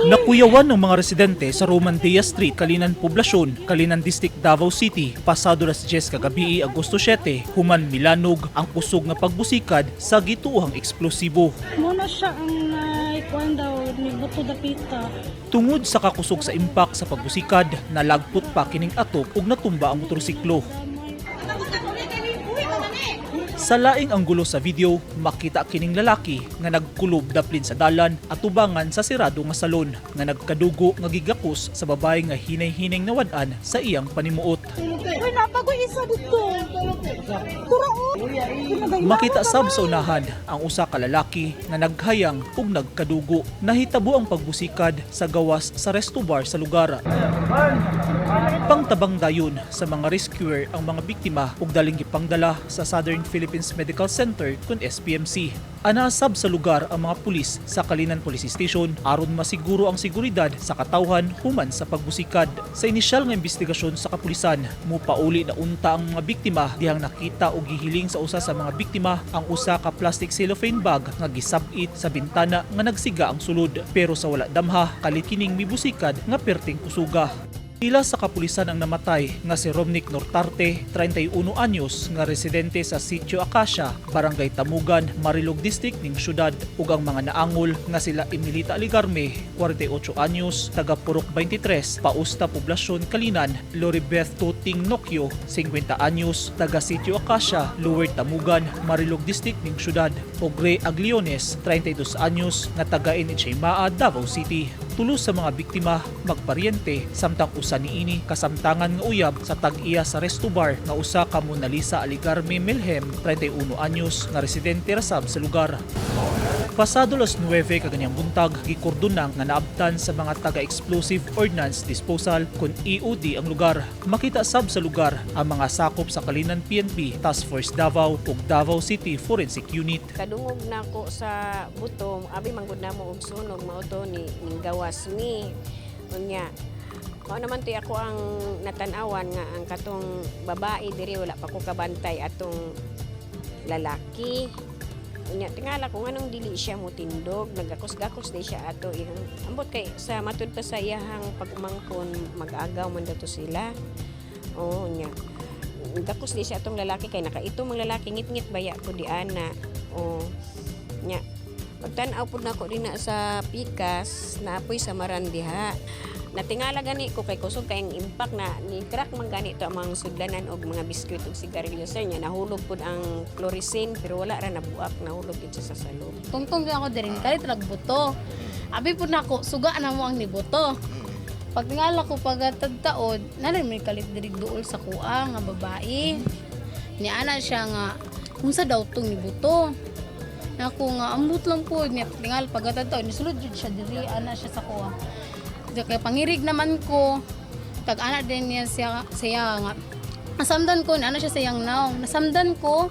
Nakuyawan ng mga residente sa Roman Diaz Street, Calinan Poblacion, Calinan District, Davao City, pasado las 10 kagabi, Agosto 7, human milanog ang kusog nga pagbusikad sa gituohang eksplosibo. Muna siya ang kuan daw ni buto dapita. Tungod sa kakusog sa impak sa pagbusikad, nalagpot pa kining atop ug natumba ang motorsiklo. Sa laing anggulo sa video, makita kining lalaki nga nagkulob daplin sa dalan at tubangan sa sirado nga salon nga nagkadugo nga gigakos sa babae nga hinay-hinay nawad-an sa iyang panimuot. Uy, napagoy isa dito. Tura o. Makita sab sa unahan ang usa ka lalaki nga naghayang ug nagkadugo. Nahitabo ang pagbusikad sa gawas sa resto bar sa lugar. Pangtabang dayon sa mga rescuer ang mga biktima ug daling gipangdala sa Southern Philippines Medical Center kun SPMC. Anasab sa lugar ang mga pulis sa Calinan Police Station aron masiguro ang seguridad sa katawhan human sa pagbusikad. Sa inisyal nga investigasyon sa kapulisan, mupauli na unta ang mga biktima dihang nakita og gihiling sa usa sa mga biktima ang usa ka plastic cellophane bag nga gisab-it sa bintana nga nagsiga ang sulod. Pero sa wala damha, kalit kining mibusikad nga perting kusuga. Pila sa kapulisan ang namatay nga si Romnick Nortarte, 31 anyos, nga residente sa Sitio Acacia, Barangay Tamugan, Marilog District ning syudad, ug ang mga naangol nga sila Emilita Aligarme, 48 anyos, taga Purok 23, Pausta Poblacion, Calinan, Loribeth Tuting Nokyo, 50 anyos, taga Sitio Acacia, Lower Tamugan, Marilog District ning syudad, ug Ray Agliones, 32 anyos, nga taga NHA Maa, Davao City. Tulo sa mga biktima magparyente samtang usa niini kasamtangan nga uyab sa tag-iya sa resto bar nga usa ka Mona Lisa Aligarme Melhem, 31 anyos, nga residente rasab sa lugar. Pasado las 9 kaganyang buntag, gikordonang nga naabtan sa mga taga-Explosive Ordnance Disposal kun EOD ang lugar. Makita sab sa lugar ang mga sakop sa Calinan PNP, Task Force Davao ug Davao City Forensic Unit. Kadungog nako sa buto, abi manggod namo og sunog, mao to ni ning gawas mi. Unya, mao naman ti ako ang natan-awan nga ang katong babae diri wala pa ko kabantay atong lalaki. Unya, tingala ko nganong dili siya motindog, nagakos-gakos di siya ato iyang ambot kay sa matud pa sa iyahang pag-umangkon, mag-agaw man dato sila. Oo, nya. Gakos di siya atong lalaki kay nakaito mang lalaki, ngit-ngit baya ko di ana. O nya. Pagtan-aw pud nako dinha sa pikas, naapoy sa maran diha. Natingala gani ko kay kusog kay ang impact na ni crack man gani to ang mga sudlanan og mga biskwit og sigarilyo, sir, nya nahulog pud ang chlorine pero wala ra nabuak, nahulog gid siya sa salon. Tungtong din ako dirin kalit nagbuto. Abi pud nako suga na mo ang nibuto. Pag tingala ko pagtadtaod, narin may kalit diri duol sa kuha nga babae. Ni ana siya nga unsa daw tong nibuto. Nako nga ambot lang po niya tingala pagtadtaod nisulod jud siya diri ana siya sa kuha. Di kay pangirig naman ko kag ana din niya siya siya nga nasamdan ko ni ana siya sa iyang naong. Nasamdan ko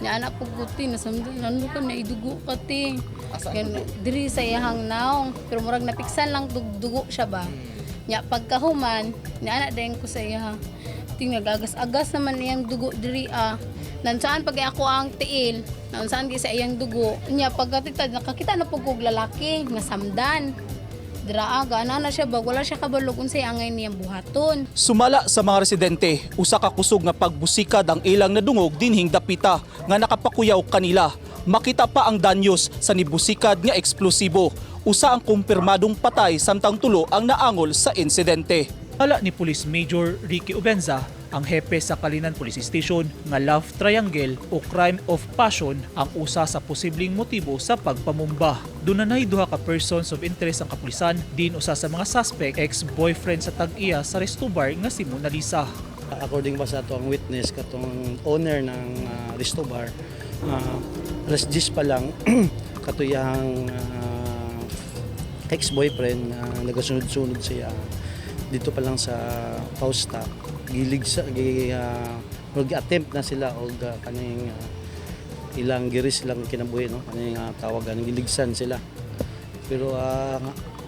ni ana po guti nasamdan nando ko na idugo ka ti. Diri sa iyang naong pero murag napiksan lang dugo siya ba. Nya pagkahuman ni ana din ko sa iya. Ting nagagas-agas naman iyang dugo diri ah. Nansaan pag ako ang tiil, nansaan gi sa iyang dugo. Nya pagkatita nakakita na pug og lalaki nga samdan. Dira aga ana na siya ba wala siya kabalog unsay angay niyang buhaton. Sumala sa mga residente, usa ka kusog nga pagbusikad ang ilang nadungog dinhing dapita nga nakapakuyaw kanila. Makita pa ang danyos sa nibusikad nga eksplosibo. Usa ang kumpirmadong patay samtang tulo ang naangol sa insidente. Ala ni Police Major Ricky Obenza, ang hepe sa Calinan Police Station, nga love triangle o crime of passion ang usa sa posibleng motibo sa pagpamumba. Dunanay duha ka persons of interest ang kapulisan din usa sa mga suspect, ex-boyfriend sa tag-iya sa resto bar nga si Mona Lisa. According ba sa ato ang witness katong owner ng resto bar, alas 10 pa lang katuyang ex-boyfriend na nagasunod-sunod siya dito pa lang sa Fausta, gilig sa gi attempt na sila og kaning ilang giris lang kinabuhi, no, kaning tawagan giligsan sila, pero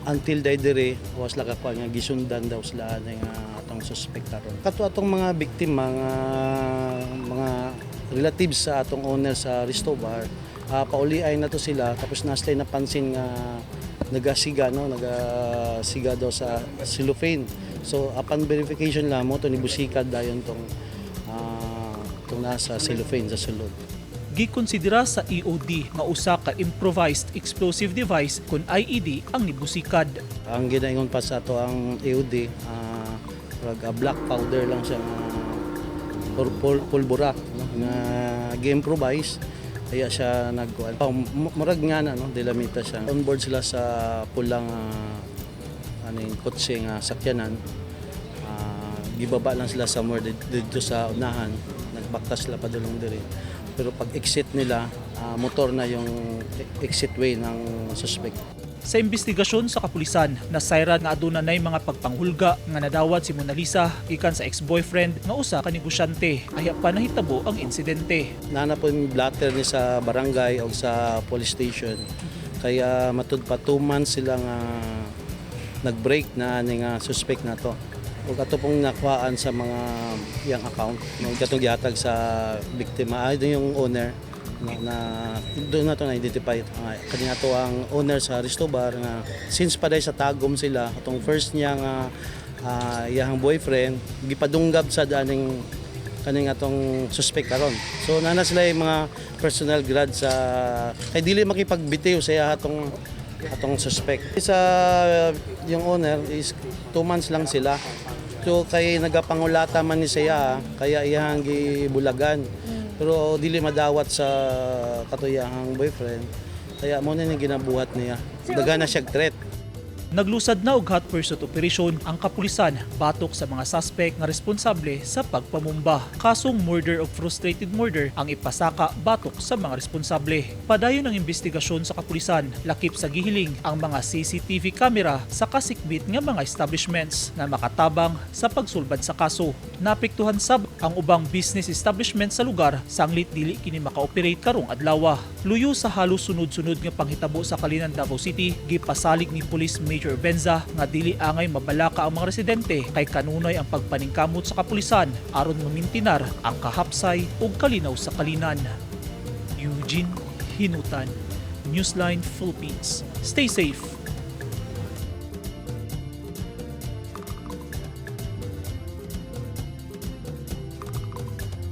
until day dire was la kakuan nga gisundan daw sila ning atong suspect karon. Kato atong mga biktima nga mga relatives sa atong owner sa resto bar, pauli ay na to sila, tapos na sila napansin nga Nagasiga, no, nagasiga daw sa cellophane. So upon verification lang mao to ni busikad dayon tong nasa cellophane sa sulod. Gikonsidera sa EOD nga usa ka improvised explosive device kon IED ang nibusikad. Ang ginaingon pa sa ato ang EOD, murag, black powder lang siya nga or pulbura, no, nga gi-improvise kaya siya nagkuan. Oh, murag nga na, no, delamita siya. On board sila sa pulang ano yung kotse nga sakyanan. Gibaba lang sila somewhere dito sa unahan. Nagbaktas sila padulong diri. Pero pag exit nila, motor na yung exit way ng suspect. Sa investigasyon sa kapulisan, nasayran nga aduna nay mga pagpanghulga nga nadawat si Mona Lisa gikan sa ex-boyfriend nga usa ka negosyante. Ayha pa nahitabo ang insidente. Naa na po yung blatter ni sa barangay o sa police station. Kaya matud pa 2 months sila nga nag-break na ani nga suspect na to. Ug ato pong nakuhaan sa mga iyang account, no, katong gihatag sa biktima, ay doon yung owner na doon na to na-identify nga kani ato ang owner sa Resto Bar nga since paday sa Tagum sila. Atong first niya nga iyang boyfriend gipadunggab sa aning kaning atong suspect karon. So naa na sila yung mga personal grudge sa kay dili makipagbitiw sa iya atong suspect. Sa yung owner is 2 months lang sila. So kay nagapangulata man ni siya, kaya iyang gibulagan. Pero dili madawat sa katuyahang boyfriend. Kaya mao na ni ginabuhat niya. Daghan na siya threat. Naglusad na og hot pursuit operation ang kapulisan batok sa mga suspect nga responsable sa pagpamumba. Kasong murder o frustrated murder ang ipasaka batok sa mga responsable. Padayon ang investigasyon sa kapulisan, lakip sa gihiling ang mga CCTV camera sa kasikbit nga mga establishments na makatabang sa pagsulbad sa kaso. Naapektuhan sab ang ubang business establishment sa lugar sanglit dili kini makaoperate karong adlaw. Luyo sa halos sunod-sunod nga panghitabo sa Calinan, Davao City, gipasalig ni Police Major Benza nga dili angay mabalaka ang mga residente kay kanunay ang pagpaningkamot sa kapulisan aron mamintinar ang kahapsay ug kalinaw sa Calinan. Eugene Hinutan, Newsline Philippines. Stay safe.